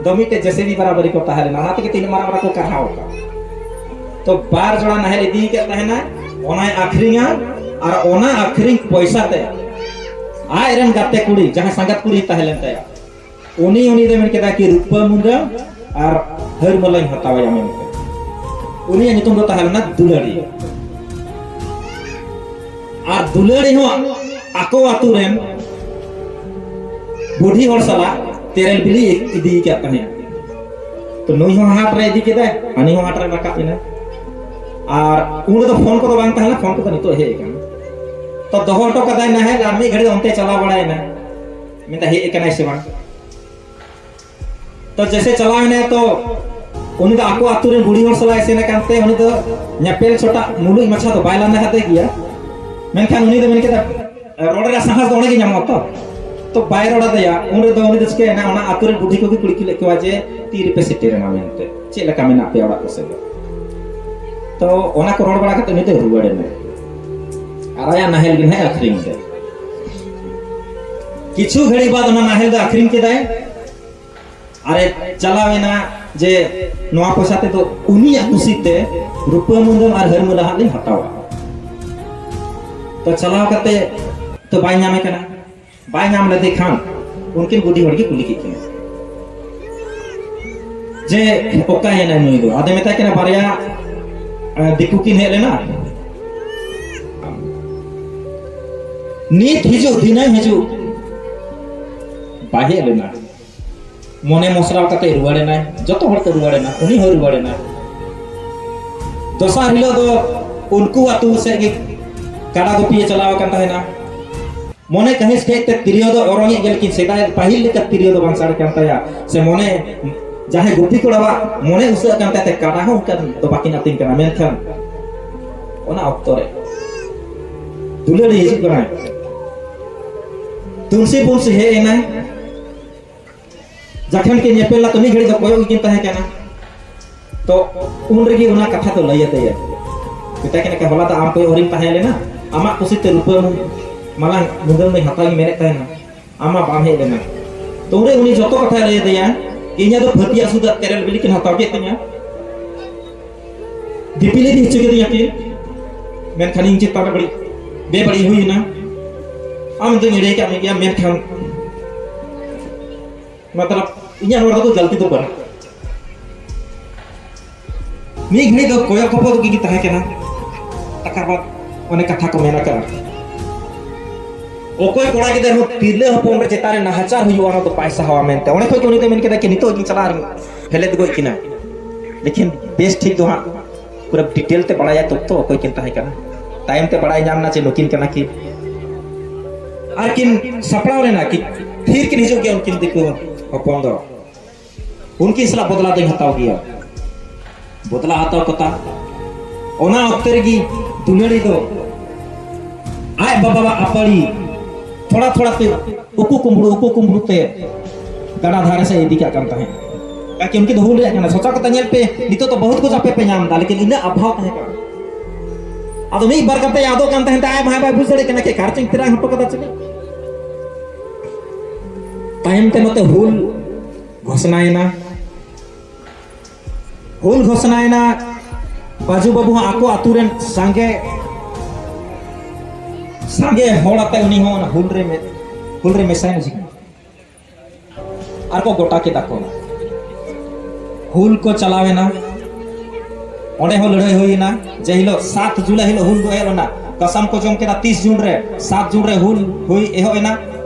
ᱫᱚ ᱢᱤᱫᱴᱮᱡ ᱡᱮᱥᱮᱵᱤ ᱵᱟᱨᱟᱵᱟᱨᱤ ᱠᱚ ᱛᱟᱦᱮᱸ ᱞᱮᱱᱟ, ᱚᱱᱟ ᱛᱮᱜᱮ ᱛᱤᱱᱟᱹᱜ ᱢᱟᱨᱟᱝ ᱢᱟᱨᱟᱝ ᱠᱚ ᱠᱟᱨᱦᱟᱣ ᱟᱠᱟᱫ᱾ ᱛᱚ ᱵᱟᱨ ᱡᱚᱲᱟ ᱱᱟᱦᱮᱞ ᱤᱫᱤ ᱠᱮᱫ ᱛᱟᱦᱮᱱᱟ, ᱚᱱᱟᱭ ᱟᱹᱠᱷᱨᱤᱧᱟ᱾ ᱟᱨ ᱚᱱᱟ ᱟᱹᱠᱷᱨᱤᱧ ᱯᱚᱭᱥᱟ ᱛᱮ ᱟᱡ ᱨᱮᱱ ᱜᱟᱛᱮ ᱠᱩᱲᱤ, ᱡᱟᱦᱟᱸᱭ ᱥᱟᱸᱜᱟᱛ ᱠᱩᱲᱤ ᱛᱟᱦᱮᱸ ᱞᱮᱱ ᱛᱟᱭᱟ, ᱩᱱᱤ, ᱩᱱᱤ ᱫᱚ ᱢᱮᱱ ᱠᱮᱫᱟ ᱠᱤ ᱨᱩᱯᱟᱹ ᱢᱩᱫᱟᱹᱢ ᱟᱨ ᱦᱟᱹᱨ ᱢᱟᱞᱟᱧ ᱦᱟᱛᱟᱣᱟᱭᱟ ᱢᱮᱱᱛᱮ᱾ ᱩᱱᱤᱭᱟᱜ ᱧᱩᱛᱩᱢ ᱫᱚ ᱛᱟᱦᱮᱸ ᱞᱮᱱᱟ ᱫᱩᱞᱟᱹᱲᱤ᱾ ᱟᱨ ᱫᱩᱞᱟᱹᱲᱤ ᱦᱚᱸ ᱟᱠᱚ ᱟᱛᱳ ᱨᱮᱱ ᱵᱩᱰᱷᱤ ᱦᱚᱲ ᱥᱟᱞᱟᱜ ᱛᱮᱨᱮᱞ ᱵᱤᱞᱤ ᱤᱫᱤ ᱟᱠᱟᱫ ᱛᱟᱦᱮᱸᱫ᱾ ᱛᱚ ᱱᱩᱭ ᱦᱚᱸ ᱦᱟᱴ ᱨᱮ ᱤᱫᱤ ᱠᱮᱫᱟᱭ, ᱦᱟᱹᱱᱤ ᱦᱚᱸ ᱦᱟᱴ ᱨᱮ ᱨᱟᱠᱟᱵ ᱮᱱᱟᱭ᱾ ᱟᱨ ᱩᱱ ᱨᱮᱫᱚ ᱯᱷᱳᱱ ᱠᱚᱫᱚ ᱵᱟᱝ ᱛᱟᱦᱮᱸ ᱞᱮᱱᱟ, ᱯᱷᱳᱱ ᱠᱚᱫᱚ ᱱᱤᱛᱚᱜ ᱦᱮᱡ ᱟᱠᱟᱱᱟ᱾ ᱛᱚ ᱫᱚᱦᱚ ᱦᱚᱴᱚ ᱠᱟᱫᱟᱭ ᱱᱟᱦᱮᱞ ᱟᱨ ᱢᱤᱫ ᱜᱷᱟᱹᱲᱤᱡ ᱚᱱᱛᱮ ᱪᱟᱞᱟᱣ ᱵᱟᱲᱟᱭᱮᱱᱟ, ᱢᱮᱱᱫᱟ ᱦᱮᱡ ᱟᱠᱟᱱᱟᱭ ᱥᱮ ᱵᱟᱝ᱾ ᱛᱚ ᱡᱮᱥᱮ ᱪᱟᱞᱟᱣ ᱮᱱᱟᱭ, ᱛᱚ ᱩᱱᱤ ᱫᱚ ᱟᱠᱚ ᱟᱛᱳ ᱨᱮᱱ ᱵᱩᱲᱦᱤ ᱦᱚᱲ ᱥᱟᱞᱟᱜ ᱮ ᱥᱮᱱ ᱟᱠᱟᱱ ᱛᱮ ᱩᱱᱤ ᱫᱚ ᱧᱮᱯᱮᱞ ᱪᱷᱚᱴᱟ ᱢᱩᱞᱩᱡ ᱢᱟᱪᱷᱟ ᱫᱚ ᱵᱟᱭ ᱞᱟᱸᱫᱟ ᱦᱟᱫᱮ ᱜᱮᱭᱟ᱾ ᱢᱮᱱᱠᱷᱟᱱ ᱩᱱᱤ ᱫᱚ ᱢᱮᱱ ᱠᱮᱫᱟ, ᱨᱚᱲ ᱨᱮᱭᱟᱜ ᱥᱟᱦᱟᱥ ᱫᱚ ᱚᱸᱰᱮ ᱜᱮ ᱧᱟᱢᱚᱜᱼᱟ ᱛᱚ᱾ ᱛᱚ ᱵᱟᱭ ᱨᱚᱲ ᱟᱫᱮᱭᱟ᱾ ᱩᱱ ᱨᱮᱫᱚ ᱩᱱᱤ ᱫᱚ ᱪᱤᱠᱟᱹᱭᱮᱱᱟ, ᱚᱱᱟ ᱟᱛᱳ ᱨᱮᱱ ᱵᱩᱰᱷᱤ ᱠᱚᱜᱮ ᱠᱩᱞᱤ ᱠᱮᱫ ᱠᱚᱣᱟ ᱡᱮ, "ᱛᱤ ᱨᱮᱯᱮ ᱥᱮᱴᱮᱨᱮᱱᱟ ᱢᱮᱱᱛᱮ, ᱪᱮᱫ ᱞᱮᱠᱟ ᱢᱮᱱᱟᱜ ᱯᱮᱭᱟ ᱚᱲᱟᱜ ᱠᱚᱥᱮᱫ ᱫᱚ?" ᱛᱚ ᱚᱱᱟ ᱠᱚ ᱨᱚᱲ ᱵᱟᱲᱟ ᱠᱟᱛᱮ ᱩᱱᱤ ᱫᱚᱭ ᱨᱩᱣᱟᱹᱲ ᱮᱱᱟ᱾ ᱟᱨ ᱟᱭᱟᱜ ᱱᱟᱦᱮᱞ ᱜᱮ ᱱᱟᱦᱟᱜ ᱟᱹᱠᱷᱨᱤᱧ ᱠᱮᱫᱟ᱾ ᱠᱤᱪᱷᱩ ᱜᱷᱟᱹᱲᱤᱡ ᱵᱟᱫ ᱚᱱᱟ ᱱᱟᱦᱮᱞ ᱫᱚ ᱟᱹᱠᱷᱨᱤᱧ ᱠᱮᱫᱟᱭ᱾ ᱟᱨᱮ ᱪᱟᱞᱟᱣ ᱮᱱᱟ ᱡᱮ ᱱᱚᱣᱟ ᱯᱚᱭᱥᱟ ᱛᱮᱫᱚ ᱩᱱᱤᱭᱟᱜ ᱠᱩᱥᱤ ᱛᱮ ᱨᱩᱯᱟᱹ ᱢᱩᱫᱟᱹᱢ ᱟᱨ ᱦᱟᱹᱨᱢᱟᱹᱞᱟ ᱦᱟᱸᱜ ᱞᱤᱧ ᱦᱟᱛᱟᱣᱟ᱾ ᱛᱚ ᱪᱟᱞᱟᱣ ᱠᱟᱛᱮ ᱛᱚ ᱵᱟᱭ ᱧᱟᱢᱮ ᱠᱟᱱᱟ, ᱵᱟᱭ ᱧᱟᱢ ᱞᱮᱫᱮ ᱠᱷᱟᱱ ᱩᱱᱠᱤᱱ ᱵᱩᱰᱷᱤ ᱦᱚᱲ ᱜᱮ ᱠᱩᱞᱤ ᱠᱮᱫ ᱠᱤᱱᱟ ᱡᱮ ᱚᱠᱟᱭᱮᱱᱟᱭ ᱱᱩᱭ ᱫᱚ? ᱟᱫᱚ ᱢᱮᱛᱟᱭ ᱠᱟᱱᱟ ᱵᱟᱨᱭᱟ ᱮ, ᱫᱤᱠᱩ ᱠᱤᱱ ᱦᱮᱡ ᱞᱮᱱᱟ, ᱱᱤᱛ ᱦᱤᱡᱩᱜ ᱫᱷᱤᱱᱟᱹᱝ ᱦᱤᱡᱩᱜ ᱵᱟᱭ ᱦᱮᱡ ᱞᱮᱱᱟ᱾ ᱢᱚᱱᱮ ᱢᱚᱥᱨᱟᱣ ᱠᱟᱛᱮ ᱨᱩᱣᱟᱹᱲ ᱮᱱᱟᱭ, ᱡᱚᱛᱚ ᱦᱚᱲ ᱠᱚ ᱨᱩᱣᱟᱹᱲ ᱮᱱᱟ, ᱩᱱᱤ ᱦᱚᱸᱭ ᱨᱩᱣᱟᱹᱲ ᱮᱱᱟ᱾ ᱫᱚᱥᱟᱨ ᱦᱤᱞᱳᱜ ᱫᱚ ᱩᱱᱠᱩ ᱟᱹᱛᱩ ᱥᱮᱫ ᱜᱮ ᱠᱟᱰᱟ ᱜᱩᱯᱤᱭᱮ ᱪᱟᱞᱟᱣ ᱟᱠᱟᱱ ᱛᱟᱦᱮᱱᱟ᱾ ᱢᱚᱱᱮ ᱠᱟᱹᱦᱤᱥ ᱠᱮᱫ ᱛᱮ ᱛᱤᱨᱭᱳ ᱫᱚ ᱚᱨᱚᱝᱮᱫ ᱜᱮ, ᱞᱮᱠᱤᱱ ᱥᱮᱫᱟᱭ ᱯᱟᱹᱦᱤᱞ ᱞᱮᱠᱟ ᱛᱤᱨᱭᱳ ᱫᱚ ᱵᱟᱝ ᱥᱟᱰᱮ ᱠᱟᱱ ᱛᱟᱭᱟ᱾ ᱥᱮ ᱢᱚᱱᱮ, ᱡᱟᱦᱟᱸᱭ ᱜᱩᱯᱤ ᱠᱚᱲᱟᱣᱟᱜ ᱢᱚᱱᱮ ᱩᱥᱟᱹᱜ ᱠᱟᱱ ᱛᱟᱭᱟ, ᱠᱟᱰᱟ ᱦᱚᱸ ᱚᱱᱠᱟ ᱫᱚ ᱵᱟᱹᱠᱤᱱ ᱟᱹᱛᱤᱧ ᱠᱟᱱᱟ᱾ ᱢᱮᱱᱠᱷᱟᱱ ᱚᱱᱟ ᱚᱠᱛᱚ ᱨᱮ ᱫᱩᱞᱟᱹᱲᱤ ᱦᱤᱡᱩᱜ ᱠᱟᱱᱟᱭ, ᱛᱩᱞᱥᱤ ᱯᱩᱞᱥᱤ ᱦᱮᱡ ᱮᱱᱟᱭ, ᱡᱟᱠᱷᱟᱱ ᱠᱤᱱ ᱧᱮᱯᱮᱞ ᱞᱮᱱᱟ ᱛᱚ ᱢᱤᱫ ᱜᱷᱟᱹᱲᱤᱡ ᱫᱚ ᱠᱚᱭᱚᱜ ᱜᱮᱠᱤᱱ ᱛᱟᱦᱮᱸ ᱠᱟᱱᱟ᱾ ᱛᱚ ᱩᱱ ᱨᱮᱜᱮ ᱚᱱᱟ ᱠᱟᱛᱷᱟ ᱫᱚ ᱞᱟᱹᱭ ᱟᱫᱮᱭᱟ, ᱢᱮᱛᱟᱭ ᱠᱟᱱᱟ, "ᱦᱚᱞᱟ ᱫᱚ ᱟᱢ ᱠᱚᱭᱚᱜ ᱦᱚᱨᱤᱧ ᱛᱟᱦᱮᱸ ᱞᱮᱱᱟ, ᱟᱢᱟᱜ ᱠᱩᱥᱤ ᱛᱮ ᱨᱩᱯᱟᱹ ᱢᱟᱞᱟᱝ ᱢᱩᱫᱟᱹᱢ ᱫᱚᱧ ᱦᱟᱛᱟᱣ ᱤᱧ ᱢᱮᱱᱮᱫ ᱛᱟᱦᱮᱱᱟ, ᱟᱢ ᱢᱟ ᱵᱟᱢ ᱦᱮᱡ ᱞᱮᱱᱟ᱾" ᱛᱚ ᱩᱱᱨᱮ ᱩᱱᱤ ᱡᱚᱛᱚ ᱠᱟᱛᱷᱟᱭ ᱞᱟᱹᱭ ᱟᱫᱮᱭᱟ, "ᱤᱧᱟᱹᱜ ᱫᱚ ᱯᱷᱟᱹᱛᱤᱭᱟᱹ ᱥᱩᱫᱷᱟᱹ ᱛᱮᱨᱮᱞ ᱵᱤᱞᱤ ᱠᱤᱱ ᱦᱟᱛᱟᱣ ᱠᱮᱫ ᱛᱤᱧᱟ, ᱫᱤᱯᱤᱞ ᱤᱫᱤ ᱦᱚᱪᱚ ᱠᱤᱫᱤᱧᱟ ᱠᱤᱱ, ᱢᱮᱱᱠᱷᱟᱱ ᱤᱧ ᱪᱮᱛᱟᱱ ᱨᱮ ᱵᱟᱹᱲᱤᱡ ᱵᱮᱵᱟᱹᱲᱤᱡ ᱦᱩᱭ ᱮᱱᱟ, ᱟᱢ ᱫᱚᱧ ᱮᱲᱮ ᱠᱟᱜ ᱢᱮᱜᱮᱭᱟ, ᱢᱮᱱᱠᱷᱟᱱ ᱢᱚᱛᱞᱚᱵ ᱤᱧᱟᱹᱜ ᱱᱚᱣᱟ ᱨᱮᱫᱚ ᱜᱟᱹᱞᱛᱤ ᱫᱚ ᱵᱟᱹᱱᱩᱜ᱾" ᱢᱤᱫ ᱜᱷᱟᱹᱲᱤᱡ ᱫᱚ ᱠᱚᱭᱚᱜ ᱠᱚᱯᱚᱫ ᱜᱮ ᱛᱟᱦᱮᱸ ᱠᱟᱱᱟ᱾ ᱛᱟᱠᱟᱨ ᱵᱟᱫ ᱚᱱᱮ ᱠᱟᱛᱷᱟ ᱠᱚ ᱢᱮᱱ ᱟᱠᱟᱫᱼᱟ, ᱚᱠᱚᱭ ᱠᱚᱲᱟ ᱜᱤᱫᱟᱹᱨ ᱦᱚᱸ ᱛᱤᱨᱞᱟᱹ ᱦᱚᱯᱚᱱ ᱨᱮ ᱪᱮᱛᱟᱱ ᱨᱮ ᱱᱟᱦᱟᱪᱟᱨ ᱦᱩᱭᱩᱜᱼᱟ, ᱚᱱᱟ ᱫᱚ ᱵᱟᱭ ᱥᱟᱦᱟᱣᱟ ᱢᱮᱱᱛᱮ, ᱚᱸᱰᱮ ᱠᱷᱚᱡ ᱜᱮ ᱩᱱᱤ ᱫᱚ ᱢᱮᱱ ᱠᱮᱫᱟ ᱠᱤ ᱱᱤᱛᱚᱜ ᱜᱤᱧ ᱪᱟᱞᱟᱜᱼᱟ ᱟᱨ ᱦᱮᱞᱮᱫ ᱜᱚᱡ ᱠᱤᱱᱟ᱾ ᱞᱮᱠᱤᱱ ᱵᱮᱥ ᱴᱷᱤᱠ ᱫᱚ ᱦᱟᱸᱜ ᱯᱩᱨᱟᱹ ᱰᱤᱴᱮᱞ ᱛᱮ ᱵᱟᱲᱟᱭᱟ ᱛᱚ, ᱛᱚ ᱚᱠᱚᱭ ᱠᱤᱱ ᱛᱟᱦᱮᱸ ᱠᱟᱱᱟ᱾ ᱛᱟᱭᱚᱢ ᱛᱮ ᱵᱟᱲᱟᱭ ᱧᱟᱢ ᱮᱱᱟ ᱡᱮ ᱱᱩᱠᱤᱱ ᱠᱟᱱᱟ ᱠᱤᱱ᱾ ᱟᱨ ᱠᱤᱱ ᱥᱟᱯᱲᱟᱣ ᱞᱮᱱᱟ ᱠᱤ ᱛᱷᱤᱨ ᱠᱤᱱ ᱦᱤᱡᱩᱜ ᱜᱮᱭᱟ ᱩᱱᱠᱤᱱ ᱫᱤᱠᱩ ᱦᱚᱯᱚᱱ ᱫᱚ᱾ ᱩᱱᱠᱤᱱ ᱥᱟᱞᱟᱜ ᱵᱚᱫᱞᱟ ᱫᱚᱧ ᱦᱟᱛᱟᱣ ᱜᱮᱭᱟ᱾ ᱵᱚᱫᱞᱟ ᱦᱟᱛᱟᱣ ᱠᱟᱛᱟ ᱚᱱᱟ ᱚᱠᱛᱮ ᱨᱮᱜᱮ ᱫᱩᱞᱟᱹᱲᱤ ᱫᱚ ᱟᱡ ᱵᱟᱵᱟᱣᱟᱜ ᱟᱯᱟᱲᱤ ᱛᱷᱚᱲᱟ ᱛᱷᱚᱲᱟ ᱛᱮ ᱩᱠᱩ ᱠᱩᱢᱵᱽᱲᱩ, ᱩᱠᱩ ᱠᱩᱢᱵᱽᱲᱩ ᱛᱮ ᱜᱟᱰᱟ ᱫᱷᱟᱨᱮ ᱥᱮᱫ ᱤᱫᱤ ᱠᱟᱜ ᱠᱟᱱ ᱛᱟᱦᱮᱸᱫ᱾ ᱛᱟᱠᱤ ᱩᱱᱠᱤᱱ ᱫᱚ ᱦᱩᱞ ᱨᱮᱭᱟᱜ ᱠᱟᱱᱟ, ᱥᱚᱪᱟ ᱠᱟᱛᱮ ᱧᱮᱞ ᱯᱮ, ᱱᱤᱛᱚᱜ ᱫᱚ ᱵᱚᱦᱩᱛ ᱠᱩᱪ ᱟᱯᱮ ᱯᱮ ᱧᱟᱢ ᱮᱫᱟ, ᱞᱮᱠᱤᱱ ᱤᱱᱟᱹᱜ ᱚᱵᱷᱟᱵ ᱛᱟᱦᱮᱸ ᱠᱟᱱᱟ᱾ ᱟᱫᱚ ᱢᱤᱫ ᱵᱟᱨ ᱠᱟᱛᱮ ᱟᱫᱚᱜ ᱠᱟᱱ ᱛᱟᱦᱮᱸᱫ, ᱟᱡ ᱵᱷᱟᱭ ᱵᱟᱭ ᱵᱩᱡᱽ ᱫᱟᱲᱮᱭᱟᱜ ᱠᱟᱱᱟ ᱠᱤ ᱠᱟᱨ ᱪᱚᱧ ᱛᱮᱨᱟᱝ ᱦᱚᱴᱚ ᱠᱟᱫᱟ ᱪᱮᱫ᱾ ᱛᱟᱭᱚᱢ ᱛᱮ ᱱᱚᱛᱮ ᱦᱩᱞ ᱜᱷᱳᱥᱱᱟᱭᱮᱱᱟ᱾ ᱦᱩᱞ ᱜᱷᱳᱥᱱᱟᱭᱮᱱᱟ᱾ ᱵᱟᱹᱡᱩ ᱵᱟᱹᱵᱩ ᱦᱚᱸ ᱟᱠᱚ ᱟᱛᱳ ᱨᱮᱱ ᱥᱟᱸᱜᱮ ᱥᱟᱸᱜᱮ ᱦᱚᱲ ᱟᱛᱮ ᱩᱱᱤ ᱦᱚᱸ ᱚᱱᱟ ᱦᱩᱞ ᱨᱮ ᱢᱮ-, ᱦᱩᱞ ᱨᱮ ᱢᱮᱥᱟᱭᱮᱱᱟ᱾ ᱟᱨ ᱠᱚ ᱜᱚᱴᱟ ᱠᱮᱫᱟ ᱠᱚ, ᱦᱩᱞ ᱠᱚ ᱪᱟᱞᱟᱣᱮᱱᱟ᱾ ᱚᱸᱰᱮ ᱦᱚᱸ ᱞᱟᱹᱲᱦᱟᱹᱭ ᱦᱩᱭᱮᱱᱟ᱾ ᱡᱮ ᱦᱤᱞᱳᱜ ᱥᱟᱛ ᱡᱩᱞᱟᱭ ᱦᱤᱞᱳᱜ ᱦᱩᱞ ᱫᱚ ᱮᱦᱚᱵ ᱞᱮᱱᱟ, ᱠᱟᱥᱟᱢ ᱠᱚ ᱡᱚᱢ ᱠᱮᱫᱟ ᱛᱤᱥ ᱡᱩᱱ ᱨᱮ, ᱥᱟᱛ ᱡᱩᱱ ᱨᱮ ᱦᱩᱞ ᱦᱩᱭ ᱮᱦᱚᱵ ᱮᱱᱟ᱾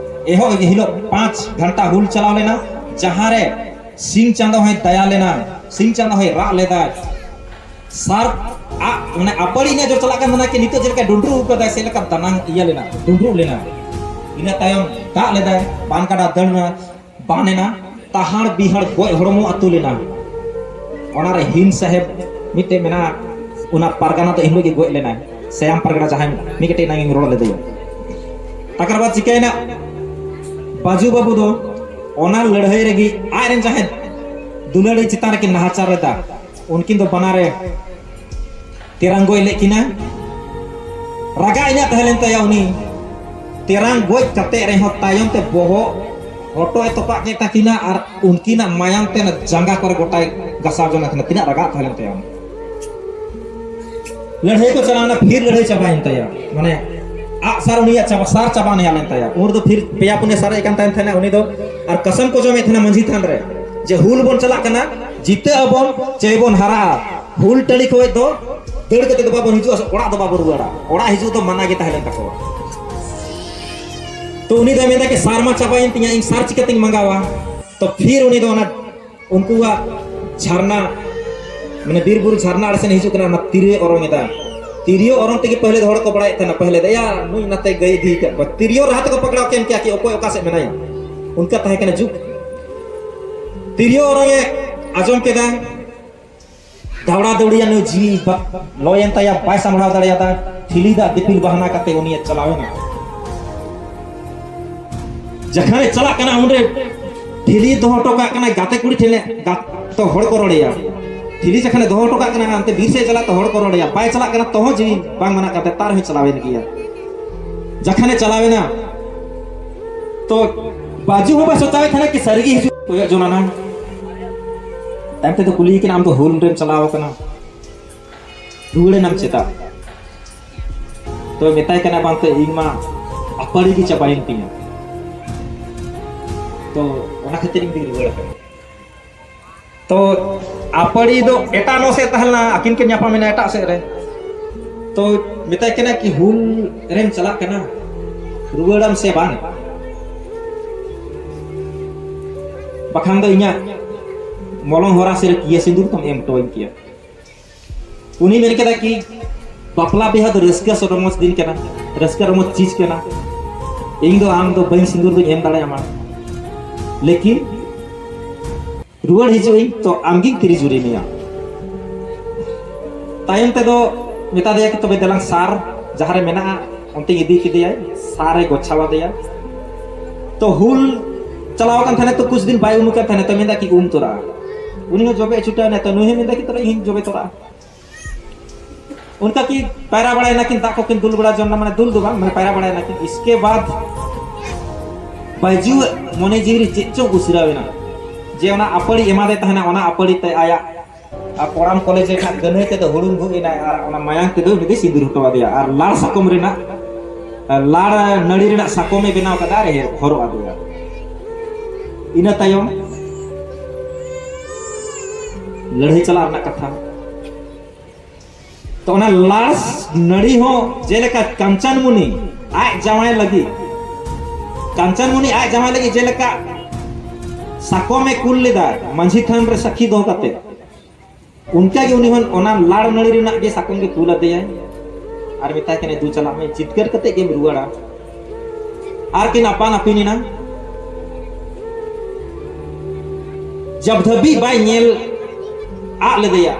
ᱮᱦᱚᱵ ᱦᱤᱞᱳᱜ ᱯᱟᱸᱪ ᱜᱷᱚᱱᱴᱟ ᱦᱩᱞ ᱪᱟᱞᱟᱣ ᱞᱮᱱᱟ, ᱡᱟᱦᱟᱸ ᱨᱮ ᱥᱤᱧ ᱪᱟᱸᱫᱚ ᱦᱚᱸᱭ ᱫᱟᱭᱟ ᱞᱮᱱᱟ, ᱥᱤᱧ ᱪᱟᱸᱫᱚ ᱦᱚᱸᱭ ᱨᱟᱜ ᱞᱮᱫᱟ᱾ ᱥᱟᱨ ᱟᱜ ᱢᱟᱱᱮ ᱟᱯᱟᱲᱤ ᱤᱱᱟᱹ ᱡᱳᱨ ᱪᱟᱞᱟᱜ ᱠᱟᱱ ᱛᱟᱦᱮᱱᱟ ᱠᱤ ᱱᱤᱛᱚᱜ ᱪᱮᱫ ᱞᱮᱠᱟ ᱰᱩᱸᱰᱨᱩ ᱠᱟᱫᱟᱭ, ᱥᱮ ᱞᱮᱠᱟ ᱫᱟᱱᱟᱝ ᱤᱭᱟᱹ ᱞᱮᱱᱟ, ᱰᱩᱸᱰᱨᱩ ᱞᱮᱱᱟ᱾ ᱤᱱᱟᱹ ᱛᱟᱭᱚᱢ ᱫᱟᱜ ᱞᱮᱫᱟᱭ, ᱵᱟᱱ ᱜᱟᱰᱟ ᱫᱟᱹᱲ ᱮᱱᱟ, ᱵᱟᱱ ᱮᱱᱟ, ᱛᱟᱦᱟᱲ ᱵᱤᱦᱟᱲ ᱜᱚᱡ ᱦᱚᱲᱢᱚ ᱟᱹᱛᱩ ᱞᱮᱱᱟ᱾ ᱚᱱᱟᱨᱮ ᱦᱤᱱ ᱥᱟᱦᱮᱵ ᱢᱤᱫᱴᱮᱡ ᱢᱮᱱᱟᱜᱼᱟ, ᱚᱱᱟ ᱯᱟᱨᱜᱟᱱᱟ ᱫᱚ ᱮᱱᱦᱤᱞᱳᱜ ᱜᱮ ᱜᱚᱡ ᱞᱮᱱᱟᱭ᱾ ᱥᱮᱭᱟᱢ ᱯᱟᱨᱜᱟᱱᱟ ᱡᱟᱦᱟᱸᱭ ᱢᱤᱫ ᱠᱟᱹᱴᱤᱡ ᱮᱱᱟᱝ ᱤᱧ ᱨᱚᱲ ᱞᱮᱫᱮᱭᱟ᱾ ᱛᱟᱠᱟᱨ ᱵᱟᱫ ᱪᱤᱠᱟᱹᱭᱮᱱᱟ, ᱵᱟᱹᱡᱩ ᱵᱟᱹᱵᱩ ᱫᱚ ᱚᱱᱟ ᱞᱟᱹᱲᱦᱟᱹᱭ ᱨᱮᱜᱮ ᱟᱡ ᱨᱮᱱ ᱡᱟᱦᱟᱸᱭ ᱫᱩᱞᱟᱹᱲᱤ ᱪᱮᱛᱟᱱ ᱨᱮᱠᱤᱱ ᱱᱟᱦᱟᱪᱟᱨ ᱞᱮᱫᱟ, ᱩᱱᱠᱤᱱ ᱫᱚ ᱵᱟᱱᱟᱨᱮ ᱛᱮᱨᱟᱝ ᱜᱚᱡ ᱞᱮᱫ ᱠᱤᱱᱟ᱾ ᱨᱟᱜᱟ ᱤᱱᱟᱹᱜ ᱛᱟᱦᱮᱸ ᱞᱮᱱ ᱛᱟᱭᱟ, ᱩᱱᱤ ᱛᱮᱨᱟᱝ ᱜᱚᱡ ᱠᱟᱛᱮ ᱨᱮᱦᱚᱸ ᱛᱟᱭᱚᱢ ᱛᱮ ᱵᱚᱦᱚᱜ ᱦᱚᱴᱚᱜ ᱮ ᱛᱚᱯᱟᱜ ᱠᱮᱫ ᱛᱟᱹᱠᱤᱱᱟ ᱟᱨ ᱩᱱᱠᱤᱱᱟᱜ ᱢᱟᱭᱟᱢ ᱛᱮ ᱚᱱᱟ ᱡᱟᱸᱜᱟ ᱠᱚᱨᱮ ᱜᱚᱴᱟᱭ ᱜᱟᱥᱟᱣ ᱡᱚᱝ ᱠᱟᱱᱟ᱾ ᱛᱤᱱᱟᱹᱜ ᱨᱟᱜᱟᱜ ᱛᱟᱦᱮᱸ ᱞᱮᱱ ᱛᱟᱭᱟ ᱩᱱᱤ᱾ ᱞᱟᱹᱲᱦᱟᱹᱭ ᱠᱚ ᱪᱟᱞᱟᱣ ᱮᱱᱟ, ᱯᱷᱤᱨ ᱞᱟᱹᱲᱦᱟᱹᱭ ᱪᱟᱵᱟᱭᱮᱱ ᱛᱟᱭᱟ, ᱢᱟᱱᱮ ᱟᱜ ᱥᱟᱨ ᱩᱱᱤᱭᱟᱜ ᱪᱟᱵᱟ, ᱥᱟᱨ ᱪᱟᱵᱟ ᱱᱮᱭᱟ ᱞᱮᱱ ᱛᱟᱭᱟ᱾ ᱩᱱ ᱨᱮᱫᱚ ᱯᱷᱤᱨ ᱯᱮᱭᱟ ᱯᱩᱱᱭᱟ ᱥᱟᱨ ᱮ ᱠᱟᱱ ᱛᱟᱦᱮᱱ ᱛᱟᱦᱮᱱᱟ ᱩᱱᱤ ᱫᱚ, ᱟᱨ ᱠᱟᱥᱟᱢ ᱠᱚ ᱡᱚᱢᱮᱫ ᱛᱟᱦᱮᱱᱟ ᱢᱟᱹᱡᱷᱤ ᱛᱷᱟᱱ ᱨᱮ, ᱡᱮ ᱦᱩᱞ ᱵᱚᱱ ᱪᱟᱞᱟᱜ ᱠᱟᱱᱟ, ᱡᱤᱛᱟᱹᱜ ᱟᱵᱚᱱ ᱪᱮ ᱵᱚᱱ ᱦᱟᱨᱟᱜᱼᱟ, ᱦᱩᱞ ᱴᱟᱺᱰᱤ ᱠᱷᱚᱱ ᱫᱚ ᱫᱟᱹᱲ ᱠᱟᱛᱮ ᱫᱚ ᱵᱟᱵᱚᱱ ᱦᱤᱡᱩᱜᱼᱟ, ᱚᱲᱟᱜ ᱫᱚ ᱵᱟᱵᱚᱱ ᱨᱩᱣᱟᱹᱲᱟ᱾ ᱚᱲᱟᱜ ᱦᱤᱡᱩᱜ ᱫᱚ ᱢᱟᱱᱟ ᱜᱮ ᱛᱟᱦᱮᱸ ᱞᱮᱱ ᱛᱟᱠᱚᱣᱟ᱾ ᱛᱚ ᱩᱱᱤ ᱫᱚᱭ ᱢᱮᱱᱫᱟ ᱠᱤ ᱥᱟᱨ ᱢᱟ ᱪᱟᱵᱟᱭᱮᱱ ᱛᱤᱧᱟ, ᱤᱧ ᱥᱟᱨ ᱪᱤᱠᱟᱹᱛᱤᱧ ᱢᱟᱸᱜᱟᱣᱟ? ᱛᱚ ᱯᱷᱤᱨ ᱩᱱᱤ ᱫᱚ ᱚᱱᱟ ᱩᱱᱠᱩᱣᱟᱜ ᱡᱷᱟᱨᱱᱟ, ᱢᱟᱱᱮ ᱵᱤᱨ ᱵᱩᱨᱩ ᱡᱷᱟᱨᱱᱟ ᱟᱲᱮ ᱥᱮᱱ ᱦᱤᱡᱩᱜ ᱠᱟᱱᱟ, ᱚᱱᱟ ᱛᱤᱨᱭᱳ ᱚᱨᱚᱝ ᱮᱫᱟ᱾ ᱛᱤᱨᱭᱳ ᱚᱨᱚᱝ ᱛᱮᱜᱮ ᱯᱟᱹᱦᱤᱞᱮ ᱫᱚ ᱦᱚᱲ ᱠᱚ ᱵᱟᱲᱟᱭᱮᱫ ᱛᱟᱦᱮᱱᱟ, ᱯᱟᱹᱦᱤᱞᱮ ᱫᱚ ᱮᱭᱟ ᱱᱩᱭ ᱱᱟᱛᱮ ᱜᱟᱹᱭ ᱤᱫᱤ ᱠᱟᱫ ᱠᱚᱣᱟ, ᱛᱤᱨᱭᱳ ᱨᱟᱦᱟ ᱛᱮᱠᱚ ᱯᱟᱠᱲᱟᱣ ᱠᱮᱢ ᱠᱮᱭᱟ ᱠᱤ ᱚᱠᱚᱭ ᱚᱠᱟ ᱥᱮᱫ ᱢᱮᱱᱟᱭᱟ, ᱚᱱᱠᱟ ᱛᱟᱦᱮᱸ ᱠᱟᱱᱟ ᱡᱩᱜᱽ᱾ ᱛᱤᱨᱭᱳ ᱚᱨᱚᱝ ᱮ ᱟᱸᱡᱚᱢ ᱠᱮᱫᱟ, ᱫᱟᱣᱲᱟ ᱫᱟᱹᱣᱲᱤᱭᱟ ᱱᱩᱭ ᱡᱤᱣᱤ ᱵᱟ-, ᱞᱚᱭᱮᱱ ᱛᱟᱭᱟ, ᱵᱟᱭ ᱥᱟᱢᱵᱲᱟᱣ ᱫᱟᱲᱮᱭᱟᱫᱟ᱾ ᱴᱷᱤᱞᱤ ᱫᱟᱜ ᱫᱤᱯᱤᱞ ᱵᱟᱦᱱᱟ ᱠᱟᱛᱮ ᱩᱱᱤᱭ ᱪᱟᱞᱟᱣ ᱮᱱᱟ᱾ ᱡᱚᱠᱷᱚᱱᱮ ᱪᱟᱞᱟᱜ ᱠᱟᱱᱟ ᱩᱱᱨᱮ ᱴᱷᱤᱞᱤ ᱫᱚᱦᱚ ᱦᱚᱴᱚ ᱠᱟᱜ ᱠᱟᱱᱟᱭ ᱜᱟᱛᱮ ᱠᱩᱲᱤ ᱴᱷᱮᱱ, ᱜᱟ-, ᱛᱚ ᱦᱚᱲ ᱠᱚ ᱨᱚᱲᱮᱭᱟ᱾ ᱴᱷᱤᱞᱤ ᱡᱚᱠᱷᱚᱱᱮ ᱫᱚᱦᱚ ᱦᱚᱴᱚ ᱠᱟᱜ ᱠᱟᱱᱟ ᱦᱟᱱᱛᱮ ᱵᱤᱨ ᱥᱮᱫ ᱪᱟᱞᱟᱜ ᱛᱚ ᱦᱚᱲ ᱠᱚ ᱨᱚᱲᱮᱭᱟ, ᱵᱟᱭ ᱪᱟᱞᱟᱜ ᱠᱟᱱᱟ ᱛᱚᱦᱚᱸ ᱡᱤᱣᱤ ᱵᱟᱝ ᱢᱟᱱᱟᱜ ᱠᱟᱱ ᱛᱟᱭᱟ, ᱛᱟᱨ ᱦᱚᱸᱭ ᱪᱟᱞᱟᱣ ᱮᱱ ᱜᱮᱭᱟ᱾ ᱡᱚᱠᱷᱚᱱᱮ ᱪᱟᱞᱟᱣ ᱮᱱᱟ ᱛᱚ ᱵᱟᱹᱡᱩ ᱦᱚᱸ ᱵᱟᱭ ᱥᱚᱪᱟᱣᱮᱫ ᱛᱟᱦᱮᱱᱟ ᱠᱤ ᱥᱟᱹᱨᱤᱜᱮ ᱦᱤᱡᱩᱜ, ᱠᱚᱭᱚᱜ ᱡᱚᱝ ᱟᱱᱟ᱾ ᱛᱟᱭᱚᱢ ᱛᱮᱫᱚ ᱠᱩᱞᱤᱭᱮ ᱠᱟᱱᱟ, "ᱟᱢ ᱫᱚ ᱦᱩᱞ ᱨᱮᱢ ᱪᱟᱞᱟᱣ ᱟᱠᱟᱱᱟ, ᱨᱩᱣᱟᱹᱲ ᱮᱱᱟᱢ ᱪᱮᱫᱟᱜ?" ᱛᱚ ᱢᱮᱛᱟᱭ ᱠᱟᱱᱟ, "ᱵᱟᱝᱛᱮ ᱤᱧ ᱢᱟ ᱟᱯᱟᱲᱤ ᱜᱮ ᱪᱟᱵᱟᱭᱮᱱ ᱛᱤᱧᱟ, ᱛᱚ ᱚᱱᱟ ᱠᱷᱟᱹᱛᱤᱨ ᱤᱧ ᱫᱚᱧ ᱨᱩᱣᱟᱹᱲ ᱟᱠᱟᱱᱟ᱾" ᱛᱚ ᱟᱯᱟᱲᱤ ᱫᱚ ᱮᱴᱟᱜ ᱱᱚ ᱥᱮᱫ ᱛᱟᱦᱮᱸ ᱞᱮᱱᱟ, ᱟᱹᱠᱤᱱ ᱠᱤᱱ ᱧᱟᱯᱟᱢ ᱮᱱᱟ ᱮᱴᱟᱜ ᱥᱮᱫ ᱨᱮ᱾ ᱛᱚ ᱢᱮᱛᱟᱭ ᱠᱟᱱᱟ ᱠᱤ, "ᱦᱩᱞ ᱨᱮᱢ ᱪᱟᱞᱟᱜ ᱠᱟᱱᱟ, ᱨᱩᱣᱟᱹᱲᱟᱢ ᱥᱮ ᱵᱟᱝ? ᱵᱟᱠᱷᱟᱱ ᱫᱚ ᱤᱧᱟᱹᱜ ᱢᱚᱞᱚᱝ ᱦᱚᱨᱟ ᱥᱮ ᱤᱭᱟᱹ ᱥᱤᱸᱫᱩᱨ ᱛᱚᱢ ᱮᱢ ᱦᱚᱴᱚᱣᱟᱹᱧ ᱠᱮᱭᱟ᱾" ᱩᱱᱤ ᱢᱮᱱ ᱠᱮᱫᱟ ᱠᱤ, "ᱵᱟᱯᱞᱟ ᱵᱤᱦᱟᱹ ᱫᱚ ᱨᱟᱹᱥᱠᱟᱹ ᱨᱚᱢᱚᱡᱽ ᱫᱤᱱ ᱠᱟᱱᱟ, ᱨᱟᱹᱥᱠᱟᱹ ᱨᱚᱢᱚᱡᱽ ᱪᱤᱡᱽ ᱠᱟᱱᱟ᱾ ᱤᱧ ᱫᱚ ᱟᱢ ᱫᱚ ᱵᱟᱹᱧ ᱥᱤᱸᱫᱩᱨ ᱫᱚᱧ ᱮᱢ ᱫᱟᱲᱮᱭᱟᱢᱟ, ᱞᱮᱠᱤᱱ ᱨᱩᱣᱟᱹᱲ ᱦᱤᱡᱩᱜ ᱤᱧ ᱛᱚ ᱟᱢᱜᱤᱧ ᱛᱤᱨᱤ ᱡᱩᱨᱤ ᱢᱮᱭᱟ᱾" ᱛᱟᱭᱚᱢ ᱛᱮᱫᱚ ᱢᱮᱛᱟ ᱫᱮᱭᱟ ᱠᱤ, "ᱛᱚᱵᱮ ᱫᱮᱞᱟᱝ ᱥᱟᱨ ᱡᱟᱦᱟᱸ ᱨᱮ ᱢᱮᱱᱟᱜᱼᱟ ᱚᱱᱛᱮᱧ ᱤᱫᱤ ᱠᱮᱫᱮᱭᱟᱭ, ᱥᱟᱨ ᱮ ᱜᱚᱪᱷᱟᱣ ᱟᱫᱮᱭᱟ᱾" ᱛᱚ ᱦᱩᱞ ᱪᱟᱞᱟᱣ ᱟᱠᱟᱱ ᱛᱟᱦᱮᱱᱟ, ᱛᱚ ᱠᱩᱪ ᱫᱤᱱ ᱵᱟᱭ ᱩᱢ ᱟᱠᱟᱱ ᱛᱟᱦᱮᱱᱟ, ᱛᱚ ᱢᱮᱱᱫᱟ ᱠᱤ, "ᱩᱢ ᱛᱚᱨᱟ᱾" ᱩᱱᱤ ᱦᱚᱸ ᱡᱚᱵᱮ ᱪᱷᱩᱴᱟᱹᱣ ᱮᱱᱟ, ᱛᱚ ᱱᱩᱭ ᱦᱚᱸ ᱢᱮᱱᱫᱟ ᱠᱤ, "ᱛᱚᱵᱮ ᱤᱧ ᱡᱚᱵᱮ ᱛᱚᱨᱟ᱾" ᱚᱱᱠᱟ ᱠᱤ ᱯᱟᱭᱨᱟ ᱵᱟᱲᱟᱭᱮᱱᱟ ᱠᱤᱱ, ᱫᱟᱜ ᱠᱚᱠᱤᱱ ᱫᱩᱞ ᱵᱟᱲᱟ ᱡᱚᱝ ᱱᱟ, ᱢᱟᱱᱮ ᱫᱩᱞ ᱫᱚ ᱵᱟᱝ, ᱢᱟᱱᱮ ᱯᱟᱭᱨᱟ ᱵᱟᱲᱟᱭᱮᱱᱟ ᱠᱤᱱ᱾ ᱤᱥᱠᱮ ᱵᱟᱫ ᱵᱟᱭᱡᱩ ᱢᱚᱱᱮ ᱡᱤᱣᱤ ᱨᱮ ᱪᱮᱫ ᱪᱚᱝ ᱩᱥᱨᱟᱣ ᱮᱱᱟ, ᱡᱮ ᱚᱱᱟ ᱟᱯᱟᱲᱤ ᱮᱢᱟᱫᱮ ᱛᱟᱦᱮᱱᱟ, ᱚᱱᱟ ᱟᱯᱟᱲᱤ ᱛᱮ ᱟᱭᱟᱜ ᱟᱨ ᱠᱚᱲᱟᱢ ᱠᱚᱞᱮᱡᱽ ᱨᱮ ᱱᱟᱜ ᱜᱟᱹᱱᱟᱹᱭ ᱛᱮᱫᱚ ᱦᱩᱲᱩᱝ ᱵᱷᱩᱜ ᱮᱱᱟᱭ ᱟᱨ ᱚᱱᱟ ᱢᱟᱭᱟᱝ ᱛᱮᱫᱚ ᱩᱱᱤ ᱫᱚᱭ ᱥᱤᱸᱫᱩᱨ ᱦᱚᱴᱚ ᱟᱫᱮᱭᱟ ᱟᱨ ᱞᱟᱲ ᱥᱟᱠᱚᱢ ᱨᱮᱱᱟᱜ, ᱞᱟᱲ ᱱᱟᱹᱲᱤ ᱨᱮᱱᱟᱜ ᱥᱟᱠᱚᱢᱮ ᱵᱮᱱᱟᱣ ᱠᱟᱫᱟ ᱟᱨ ᱮ ᱦᱚᱨᱚᱜ ᱟᱫᱮᱭᱟ᱾ ᱤᱱᱟᱹ ᱛᱟᱭᱚᱢ ᱞᱟᱹᱲᱦᱟᱹᱭ ᱪᱟᱞᱟᱜ ᱨᱮᱱᱟᱜ ᱠᱟᱛᱷᱟ᱾ ᱛᱚ ᱚᱱᱟ ᱞᱟᱲ ᱱᱟᱹᱲᱤ ᱦᱚᱸ ᱡᱮᱞᱮᱠᱟ ᱠᱟᱧᱪᱟᱱᱢᱩᱱᱤ ᱟᱡ ᱡᱟᱶᱟᱭ ᱞᱟᱹᱜᱤᱫ, ᱠᱟᱧᱪᱟᱱᱢᱩᱱᱤ ᱟᱡ ᱡᱟᱶᱟᱭ ᱞᱟᱹᱜᱤᱫ ᱡᱮᱞᱮᱠᱟ ᱥᱟᱠᱚᱢᱮ ᱠᱩᱞ ᱞᱮᱫᱟ ᱢᱟᱹᱡᱷᱤ ᱛᱷᱟᱱ ᱨᱮ ᱥᱟᱹᱠᱷᱤ ᱫᱚᱦᱚ ᱠᱟᱛᱮ, ᱚᱱᱠᱟ ᱜᱮ ᱩᱱᱤ ᱦᱚᱸ ᱚᱱᱟ ᱞᱟᱲ ᱱᱟᱹᱲᱤ ᱨᱮᱱᱟᱜ ᱜᱮ ᱥᱟᱠᱚᱢ ᱜᱮ ᱠᱩᱞ ᱟᱫᱮᱭᱟᱭ ᱟᱨ ᱢᱮᱛᱟᱭ ᱠᱟᱱᱟᱭ, "ᱫᱩ ᱪᱟᱞᱟᱜ ᱢᱮ, ᱡᱤᱛᱠᱟᱹᱨ ᱠᱟᱛᱮ ᱜᱮᱢ ᱨᱩᱣᱟᱹᱲᱟ᱾" ᱟᱨ ᱠᱤᱱ ᱟᱯᱟᱱ ᱟᱹᱯᱤᱱ ᱮᱱᱟ᱾ ᱡᱟᱵ ᱫᱷᱟᱹᱵᱤᱡ ᱵᱟᱭ ᱧᱮᱞ ᱟᱫ ᱞᱮᱫᱮᱭᱟ,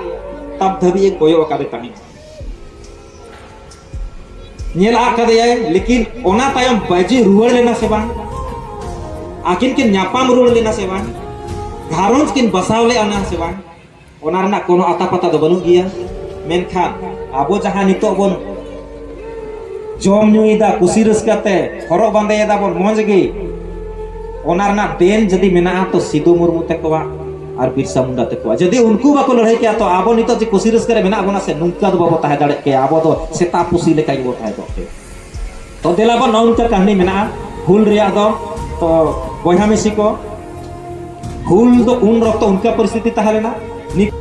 ᱛᱟᱵ ᱫᱷᱟᱹᱵᱤᱡ ᱮ ᱠᱚᱭᱚᱜ ᱟᱠᱟᱫᱮ ᱛᱟᱦᱮᱸᱫ᱾ ᱧᱮᱞ ᱟᱫ ᱠᱟᱫᱮᱭᱟᱭ, ᱞᱮᱠᱤᱱ ᱚᱱᱟ ᱛᱟᱭᱚᱢ ᱵᱟᱹᱡᱤ ᱨᱩᱣᱟᱹᱲ ᱞᱮᱱᱟ ᱥᱮ ᱵᱟᱝ, ᱟᱹᱠᱤᱱ ᱠᱤᱱ ᱧᱟᱯᱟᱢ ᱨᱩᱣᱟᱹᱲ ᱞᱮᱱᱟ ᱥᱮ ᱵᱟᱝ, ᱜᱷᱟᱨᱚᱸᱡᱽ ᱠᱤᱱ ᱵᱟᱥᱟᱣ ᱞᱮᱫᱼᱟ ᱥᱮ ᱵᱟᱝ, ᱚᱱᱟ ᱨᱮᱱᱟᱜ ᱠᱳᱱᱳ ᱟᱛᱟ ᱯᱟᱛᱟ ᱫᱚ ᱵᱟᱹᱱᱩᱜ ᱜᱮᱭᱟ᱾ ᱢᱮᱱᱠᱷᱟᱱ ᱟᱵᱚ ᱡᱟᱦᱟᱸ ᱱᱤᱛᱚᱜ ᱵᱚᱱ ᱡᱚᱢ ᱧᱩᱭᱮᱫᱟ, ᱠᱩᱥᱤ ᱨᱟᱹᱥᱠᱟᱹ ᱛᱮ ᱦᱚᱨᱚᱜ ᱵᱟᱸᱫᱮᱭᱮᱫᱟ ᱵᱚᱱ ᱢᱚᱡᱽ ᱜᱮ, ᱚᱱᱟ ᱨᱮᱱᱟᱜ ᱫᱮᱱ ᱡᱩᱫᱤ ᱢᱮᱱᱟᱜᱼᱟ ᱛᱚ ᱥᱤᱫᱩ ᱢᱩᱨᱢᱩ ᱛᱟᱠᱚᱣᱟᱜ ᱟᱨ ᱵᱤᱨᱥᱟ ᱢᱩᱱᱰᱟ ᱛᱟᱠᱚᱣᱟ᱾ ᱡᱩᱫᱤ ᱩᱱᱠᱩ ᱵᱟᱠᱚ ᱞᱟᱹᱲᱦᱟᱹᱭ ᱠᱮᱭᱟ, ᱛᱚ ᱟᱵᱚ ᱱᱤᱛᱚᱜ ᱡᱮ ᱠᱩᱥᱤ ᱨᱟᱹᱥᱠᱟᱹ ᱨᱮ ᱢᱮᱱᱟᱜ ᱵᱚᱱᱟ ᱥᱮ, ᱱᱚᱝᱠᱟ ᱫᱚ ᱵᱟᱵᱚ ᱛᱟᱦᱮᱸ ᱫᱟᱲᱮᱭᱟᱜ ᱠᱮᱭᱟ᱾ ᱟᱵᱚ ᱫᱚ ᱥᱮᱛᱟ ᱯᱩᱥᱤ ᱞᱮᱠᱟ ᱜᱮᱵᱚ ᱛᱟᱦᱮᱸ ᱠᱚᱜ ᱠᱮᱭᱟ᱾ ᱛᱚ ᱫᱮᱞᱟ ᱵᱚᱱ, ᱱᱚᱜᱼᱚ ᱱᱚᱝᱠᱟ ᱠᱟᱹᱦᱱᱤ ᱢᱮᱱᱟᱜᱼᱟ ᱦᱩᱞ ᱨᱮᱭᱟᱜ ᱫᱚ᱾ ᱛᱚ ᱵᱚᱭᱦᱟ ᱢᱤᱥᱤ ᱠᱚ, ᱦᱩᱞ ᱫᱚ ᱩᱱ ᱚᱠᱛᱚ ᱚᱱᱠᱟ ᱯᱚᱨᱤᱥᱛᱷᱤᱛᱤ ᱛᱟᱦᱮᱸ ᱞᱮᱱᱟ᱾ ᱱᱤᱛ